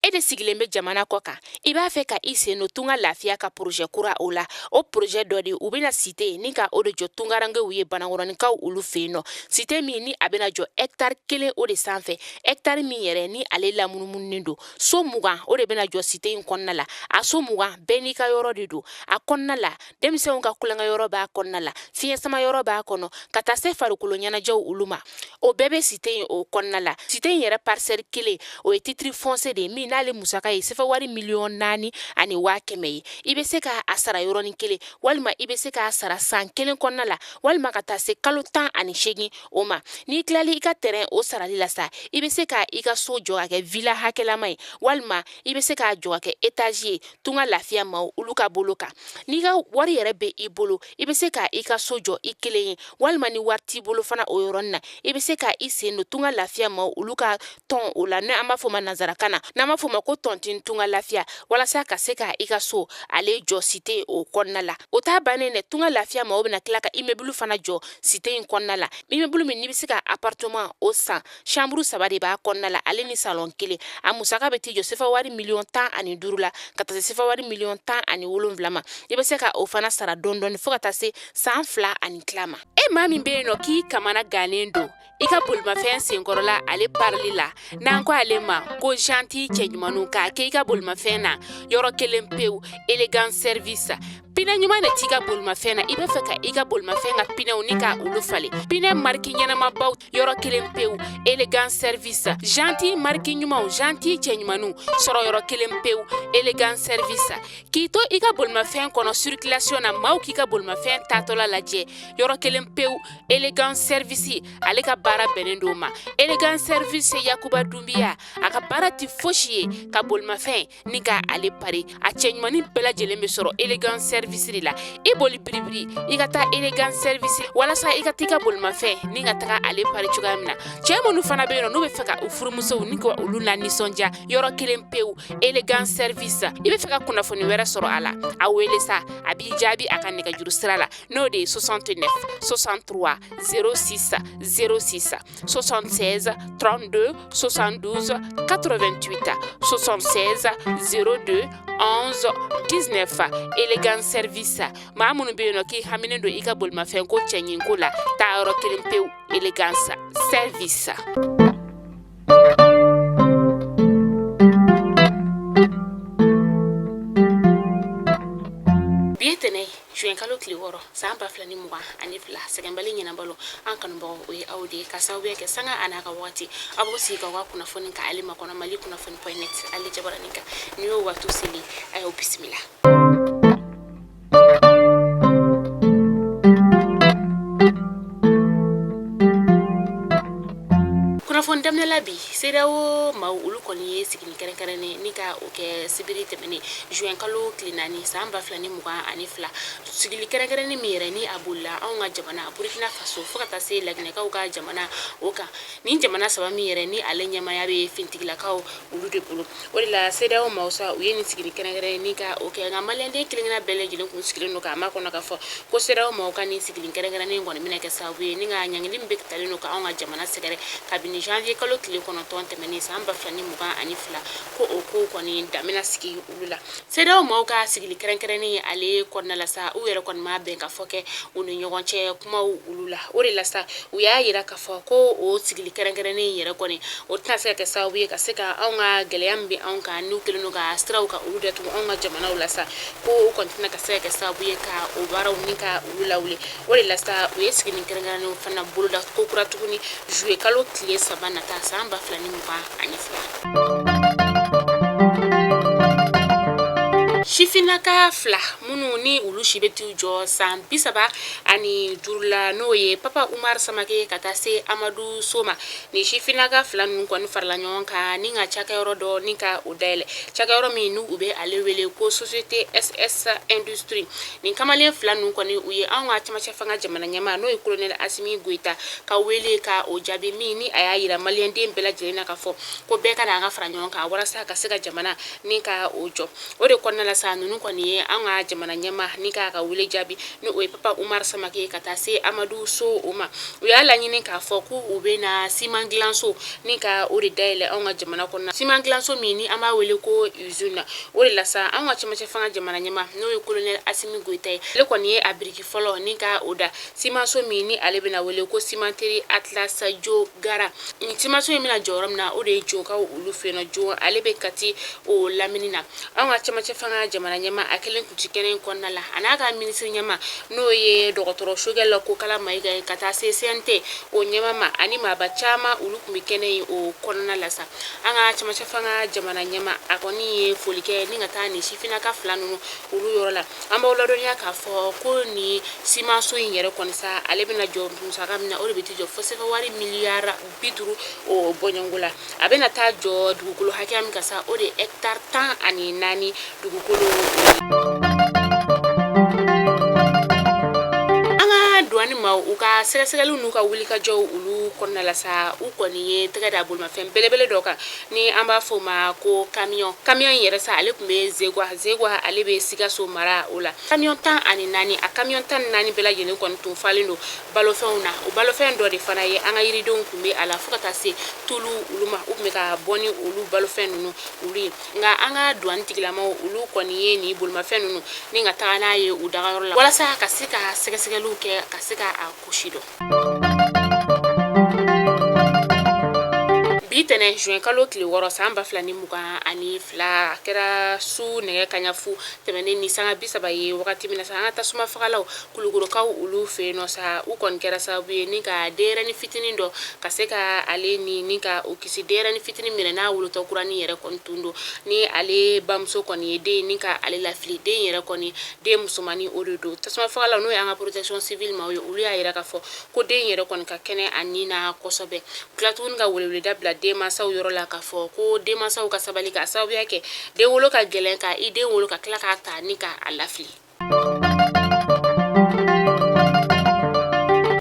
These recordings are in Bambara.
E de sigilen bɛ jamana kɔ kan, i b'a fɛ ka i sen don Tunga Lafiya ka projet kura o la. O projet dɔ de, u bɛna cité ni ka o de jɔ tungarankew ye Banankɔrɔninkaw olu fɛ yen nɔ. Cité min ni a bɛna jɔ hectare 1 o de sanfɛ, hectare min yɛrɛ ni ale lamunumununen don, so 20 o de bɛna jɔ cité in kɔnɔna la. A so 20 bɛɛ n'i ka yɔrɔ de don a kɔnɔna la. Denmisɛnw ka tulonkɛ yɔrɔ b'a kɔnɔna la, fiɲɛ sama yɔrɔ b'a kɔnɔ, ka taa se farikolo ɲɛnajɛw olu ma, o bɛɛ bɛ cité in o kɔnɔna la. Cité in yɛrɛ parcelle 1, o ye titre foncier de ye min n'ale musaka ye sefa wari 4,1 miliyɔn ye. I bɛ se k'a sara yɔrɔnin kelen, walima i bɛ se k'a sara san 1 kɔnɔna la, walima ka taa se kalo 18 o ma. N'i tilali i ka terrain o sarali la sa, i bɛ se ka i ka so jɔ ka kɛ villa hakɛlama ye, walima i bɛ se k'a jɔ ka kɛ étage ye. Tunga Lafiya maaw olu ka bolo kan, n'i ka wari yɛrɛ bɛ i bolo, i bɛ se ka i ka so jɔ i kelen ye, walima ni wari t'i bolo fana, o yɔrɔnin na i bɛ se ka i sen don Tunga Lafiya maaw olu ka tɔn o la, ni an b'a fɔ ma nanzarakan na, n'an b'a fɔ ma ko tontine Tunga Lafiya, walasa ka se ka i ka so ale jɔ cité o kɔnɔna la. O t'a bannen dɛ, Tunga Lafiya maaw bɛna tila ka immeuble fana jɔ cité in kɔnɔna la, immeuble min n'i bɛ se ka appartement o san, chambre 3 de b'a kɔnɔna la, ale ni salon 1. A musaka bɛ t'i jɔ sefa wari 15 miliyɔn la, ka taa se sefa wari 17 miliyɔn ma. I bɛ se ka o fana sara dɔɔni dɔɔni fo ka taa se san 2 ani tila ma. E maa min bɛ yen nɔ k'i kamana gannen don i ka bolimafɛn senkɔrɔla ale parili la, n'an ko ale ma ko jante cɛɲumanw, k'a kɛ i ka bolimafɛn na yɔrɔ kelen pewu, Elegance Service. Pinɛ ɲuman de t'i ka bolimafɛn na, i bɛ fɛ ka i ka bolimafɛn ka pinɛw ni ka olu falen, pinɛ mariki ɲɛnamabaw, yɔrɔ kelen pewu, Elegance Service. Jante mariki ɲumanw, jante cɛɲumanw sɔrɔ yɔrɔ kelen pewu, Elegance Service. K'i to i ka bolimafɛn kɔnɔ circulation na, maaw k'i ka bolimafɛn taatɔla lajɛ, yɔrɔ kelen pewu, Elegance Service ale ka baara bɛnnen don ma. Elegance Service, Yakuba Dunbiya a ka baara tɛ fosi ye ka bolimafɛn ni ka ale pari. A cɛɲumannin bɛɛ lajɛlen bɛ sɔrɔ Elegance Service de la. I boli biribiri i ka taa Elegance Service walasa i ka taa i ka bolimafɛn ni ka taga ale pari cogoya min na. Cɛ minnu fana bɛ yen nɔ n'u bɛ fɛ ka u furumusow ni ka olu la nisɔndiya, yɔrɔ kelen pewu, Elegance Service. I bɛ fɛ ka kunnafoni wɛrɛ sɔrɔ a la, a wele sa, a b'i jaabi a ka nɛgɛjuru sira la, n'o de ye 69 63 06 06, 76 32 72 88, 76 02 11 19. Elegance Service, maa minnu bɛ yen nɔ k'i haminen don i ka bolimafɛn ko cɛɲinko la, taa yɔrɔ kelen pewu, Elegance Service. Bi ye tɛnɛ ye, juin kalo tile 6, san 2022. Sɛgɛnbali ɲɛnabalo, an kanubagaw, o ye aw de ye, ka sababuya kɛ sanga a n'a ka wagati aw b'o sigi k'aw ka kunnafoni ka ale makɔnɔ Mali kunnafoni.net ale jabaranin kan. Ni y'o waati seli, a y'aw bisimila. Kunnafoni daminɛ la bi, CEDEAO maaw olu kɔni ye sigini kɛrɛnkɛrɛnnen ni ka o kɛ sibiri tɛmɛnen, juin kalo tile 4, san 2022. Sigili kɛrɛnkɛrɛnnen min yɛrɛ ni a bolila anw ka jamana Burkina Faso fo ka taa se Laginɛkaw ka jamana o kan, nin jamana saba min yɛrɛ ni ale ɲɛmaaya bɛ fintigilakaw olu de bolo. O de la CEDEAO maaw sa, u ye nin sigili kɛrɛnkɛrɛnnen ni ka o kɛ. Nka maliyɛnden kelen-kelenna bɛɛ lajɛlen kun sigilen don k'a makɔnɔ k'a fɔ ko CEDEAO maaw ka nin sigili kɛrɛnkɛrɛnnen kɔni bɛna kɛ sababu ye ni ka ɲangili min bɛ talen don ka anw ka jamana sɛgɛrɛ kabini janvier kalo tile 9 tɛmɛnen san 2022, ko o kow kɔni dan bɛna sigi olu la. CEDEAO maaw ka sigili kɛrɛnkɛrɛnnen ale kɔnɔna la sa, u yɛrɛ kɔni ma bɛn ka fɔ kɛ u ni ɲɔgɔn cɛ kumaw olu la. O de la sa, u y'a yira k'a fɔ ko o sigili kɛrɛnkɛrɛnnen yɛrɛ kɔni, o tɛna se ka kɛ sababu ye ka se ka anw ka gɛlɛya min bɛ anw kan, n'u kɛlen don ka siraw ka olu datugu anw ka jamanaw la sa, ko o kɔni tɛna ka se ka kɛ sababu ye ka o baaraw ni ka olu lawuli. O de la sa, u ye sigili kɛrɛnkɛrɛnnen fana boloda ko kura tuguni juillet kalo tile 3 nata san 2022. Sifinnaka fila minnu ni olu si bɛ t'u jɔ san 35 la, n'o ye Papa Umar Samake ka taa se Amadu So ma, ni sifinnaka fila ninnu kɔni farala ɲɔgɔn kan ni ka cakɛyɔrɔ dɔ ni ka o dayɛlɛ, cakɛyɔrɔ min n'u u bɛ ale wele ko Société SS Industrie. Nin kamalen fila ninnu kɔni, u ye anw ka cɛmancɛ fanga jamana ɲɛmaa, n'o ye colonel Asimi Goyita ka wele ka o jaabi, min ni a y'a yira maliyɛnden bɛɛ lajɛlen na k'a fɔ ko bɛɛ ka na an ka fara ɲɔgɔn kan walasa ka se ka jamana ni ka o jɔ. O de kɔnɔna la sa, sa ninnu kɔni ye an ka jamana ɲɛmaa ni k'a ka wele jaabi, ni o ye Papa Umar Samake ka taa se Amadu So o ma. U y'a laɲini k'a fɔ ko u bɛna siman dilanso ni ka o de dayɛlɛ anw ka jamana kɔnɔ, siman dilanso min ni an b'a wele ko usine. O de la sa, an ka cɛmancɛ fanga jamana ɲɛmaa, n'o ye colonel Asimi Goyita ye, ale kɔni ye a biriki fɔlɔ ni ka o da simanso min ni ale bɛna wele ko cimenterie Atlas Jogara. Nin simanso in bɛna jɔ yɔrɔ min na, o de ye Jonkaw olu fɛ yen nɔ. Jon ale bɛ Kati o lamini na. An ka cɛmancɛ fanga jamana ɲɛmaa, a kelen tun tɛ kɛnɛ in kɔnɔna la, a n'a ka minisiri ɲɛmaa, n'o ye dɔgɔtɔrɔ Sogɛli Kokala Mayiga ye, ka taa se CNT o ɲɛmaa ma, ani maaba caman, olu tun bɛ kɛnɛ in o kɔnɔna la sa. An ka cɛmancɛ fanga jamana ɲɛmaa, a kɔni ye foli kɛ ni ka taa nin sifinnaka fila ninnu olu yɔrɔ la. An b'aw ladɔnniya k'a fɔ ko nin simanso in yɛrɛ kɔni sa, ale bɛna jɔ musaka min na, o de bɛ t'i jɔ fo sefa wari miliyari 50 o bɔɲɔgɔnko la. A bɛna taa jɔ dugukolo hakɛya min kan sa, o de ye hectare 14 dugukolo. An ka duwani maaw, u ka sɛgɛsɛgɛliw n'u ka wulikajɔw olu kɔnɔna la sa, u kɔni ye tɛgɛ da bolimafɛn belebele dɔ kan ni an b'a fɔ o ma ko camion. Camion in yɛrɛ sa, ale tun bɛ Zegwa. Zegwa ale bɛ Sikaso mara o la. Camion 14, a camion 14 bɛɛ lajɛlen kɔni tun falen don balofɛnw na. O balofɛn dɔ de fana ye an ka yiridenw tun bɛ a la, fo ka taa se tulu olu ma. U tun bɛ ka bɔ ni olu balofɛn ninnu olu ye. Nka an ka duwani tigilamaw, olu kɔni ye nin bolimafɛn ninnu ni ka taga n'a ye u dagayɔrɔ la, walasa ka se ka sɛgɛsɛgɛliw kɛ, ka se ka a kosi dɔn. Bi tɛnɛ, juin kalo tile 6, san 2022, a kɛra su nɛgɛ kaɲa fu tɛmɛnen ni sanga 30 ye wagati min na sa, an ka tasuma fagalaw Kulukorokaw olu fɛ yen nɔ sa, u kɔni kɛra sababu ye ni ka denyɛrɛnin fitinin dɔ ka se ka ale ni ka o kisi. Denyɛrɛnin fitinin minɛ n'a wolotɔ kuranin yɛrɛ kɔni tun don, ni ale bamuso kɔni ye den ni ka ale lafili. Den yɛrɛ kɔni, den musomannin o de don. Tasuma fagalaw, n'o ye an ka protection civile maaw ye, olu y'a yira k'a fɔ ko den yɛrɛ kɔni ka kɛnɛ a ni na kosɛbɛ. U tila tuguni ka weleweleda bila denmansaw yɔrɔ la k'a fɔ ko denmansaw ka sabali, k'a sababuya kɛ den wolo ka gɛlɛn, ka i den wolo ka tila k'a ta ni ka a lafili.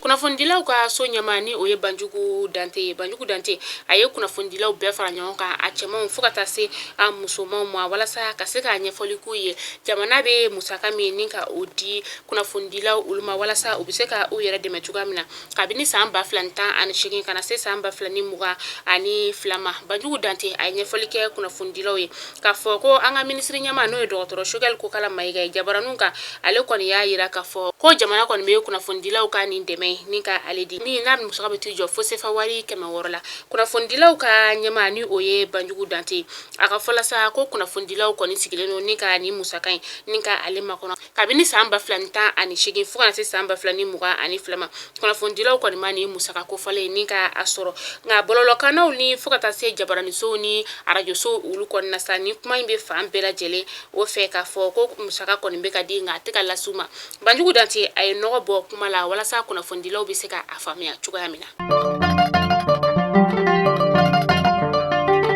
Kunnafonidilaw ka so ɲɛmaa, ni o ye Banjugu Dante ye, Banjugu Dante a ye kunnafonidilaw bɛɛ fara ɲɔgɔn kan, a cɛmanw fo ka taa se a musomanw ma, walasa ka se k'a ɲɛfɔli k'u ye jamana bɛ musaka min ni ka o di kunnafonidilaw olu ma, walasa u bɛ se ka u yɛrɛ dɛmɛ cogoya min na kabini san 2018 ka na se san 2022 ma. Banjugu Dante a ye ɲɛfɔli kɛ kunnafonidilaw ye k'a fɔ ko an ka minisiri ɲɛmaa, n'o ye dɔgɔtɔrɔ Sogɛli Kokala Mayiga ye, jabaraninw kan, ale kɔni y'a yira k'a fɔ ko jamana kɔni bɛ kunnafonidilaw ka nin dɛmɛ ni ka ale di min n'a musaka bɛ t'i jɔ fo sefa wari 600 la. Kunnafonidilaw ka ɲɛmaa, ni o ye Banjugu Dante, a ka fɔ la sa ko kunnafonidilaw kɔni sigilen don ni ka nin musaka in ni ka ale makɔnɔ kabini san 2018 fo ka na se san 2022 ma. Kunnafonidilaw kɔni ma nin musaka kofɔlen ni ka a sɔrɔ, nka bɔlɔlɔkannaw ni fo ka taa se jabaranisow ni arajosow olu kɔni na sa, ni kuma in bɛ fan bɛɛ lajɛlen o fɛ k'a fɔ ko musaka kɔni bɛ ka di, nka a tɛ ka lase u ma. Banjugu Dante a ye nɔgɔ bɔ kuma la walasa kunnafonidilaw bɛ se ka a faamuya cogoya min na.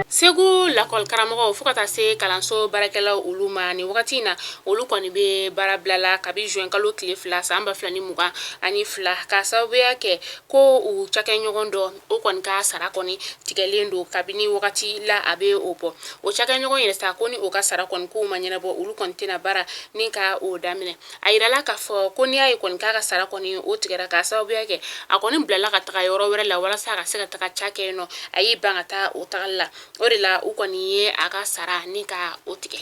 Segu lakɔlikaramɔgɔw fo ka taa se kalanso baarakɛlaw olu ma, nin wagati in na, olu kɔni bɛ baara bila la kabi juin kalo tile 2 san 2022, k'a sababuya kɛ ko u cakɛɲɔgɔn dɔ o kɔni ka sara kɔni tigɛlen don kabini wagati la a bɛ o bɔ. O cakɛɲɔgɔn yɛrɛ sa, ko ni o ka sara kɔni kow ma ɲɛnabɔ, olu kɔni tɛna baara ni ka o daminɛ. A yirala k'a fɔ ko n'i y'a ye kɔni k'a ka sara kɔni o tigɛra, k'a sababuya kɛ a kɔni bilala ka taga yɔrɔ wɛrɛ la walasa a ka se ka taga ca kɛ yen nɔ, a y'i ban ka taa o tagali la. O de la u kɔni ye a ka sara ni ka o tigɛ.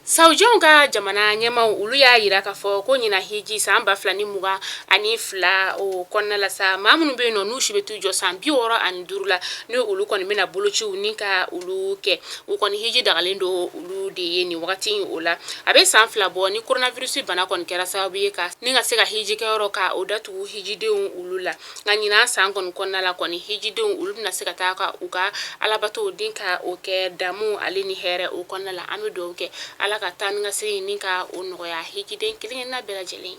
Sawudiɲɛw ka jamana ɲɛmaaw, olu y'a yira k'a fɔ ko ɲinan hiji san 2022 o kɔnɔna la sa, maa minnu bɛ yen nɔ n'u si bɛ t'u jɔ san 65 la, ni olu kɔni bɛna bolociw ni ka olu kɛ, u kɔni hiji dagalen don olu de ye nin wagati in o la. A bɛ san 2 bɔ ni coronavirus bana kɔni kɛra sababu ye ka ni ka se ka hiji kɛyɔrɔ ka o datugu hijidenw olu la. Nka ɲinan san kɔni kɔnɔna la kɔni, hijidenw olu bɛna se ka taa ka u ka alabatow den ka o kɛ damu ale ni hɛrɛ o kɔnɔna la. An bɛ dugawu kɛ Ala ka taa ni ka segin ni ka o nɔgɔya hijiden kelen-kelenna bɛɛ lajɛlen.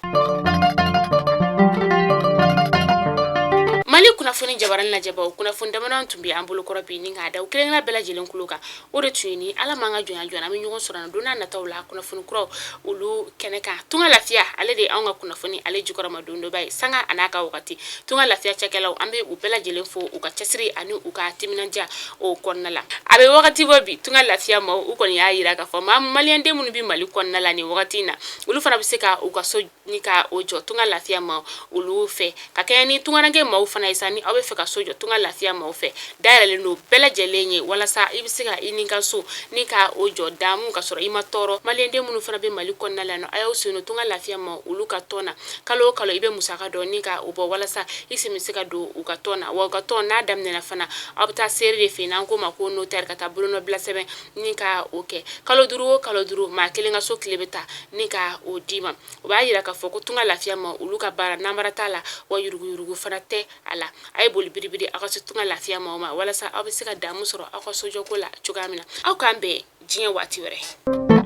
Mali Kunnafoni jabarani lajɛbaw, kunnafoni damadɔ tun bɛ an bolokɔrɔ bi ni k'a da u kelenkelenna bɛɛ lajɛlen tulo kan. O de tun ye ni Ala m'an ka jɔnya jɔ, an bɛ ɲɔgɔn sɔrɔ don n'a nataw la kunnafoni kuraw olu kɛnɛ kan. Tunga Lafiya, ale de ye anw ka kunnafoni ale jukɔrɔma dondoba ye sanga a n'a ka wagati. Tunga Lafiya cakɛlaw, an bɛ u bɛɛ lajɛlen fo u ka cɛsiri ani u ka timinandiya o kɔnɔna la. A bɛ wagati bɔ bi, Tunga Lafiya maaw u kɔni y'a jira k'a fɔ maa maliyɛnden minnu bɛ Mali kɔnɔna la nin wagati in na, olu fana bɛ se ka u ka so ni ka o jɔ Tunga Lafiya maaw olu fɛ. Ka kɛɲɛ ni tungaranke maaw fana ye sa, ni aw bɛ fɛ ka so jɔ Tunga Lafiya maaw fɛ, dayɛlɛlen don bɛɛ lajɛlen ye walasa i bɛ se ka i ni ka so ni ka o jɔ damu ka sɔrɔ i ma tɔɔrɔ. Maliyɛnden minnu fana bɛ Mali kɔnɔna la, a y'aw sen don Tunga Lafiya maaw olu ka tɔn na. Kalo o kalo i bɛ musaka dɔ ni ka o bɔ walasa i sen bɛ se ka don u ka tɔn na. Wa u ka tɔn n'a daminɛna fana, aw bɛ taa seere de fɛ, n'an k'o ma ko notaire, ka taa bolonɔbila sɛbɛn ni ka o kɛ. Kalo 5 o kalo 5, maa kelen ka so clé bɛ ta ni ka o d'i ma. O b'a jira k'a fɔ ko Tunga Lafiya ma olu ka baara namara t'a la, wa yuruguyurugu fana tɛ a la. A ye boli biribiri aw ka se Tunga Lafiya maaw ma walasa aw bɛ se ka damu sɔrɔ aw ka sojɔko la cogoya min na. Aw k'an bɛn diɲɛ waati wɛrɛ.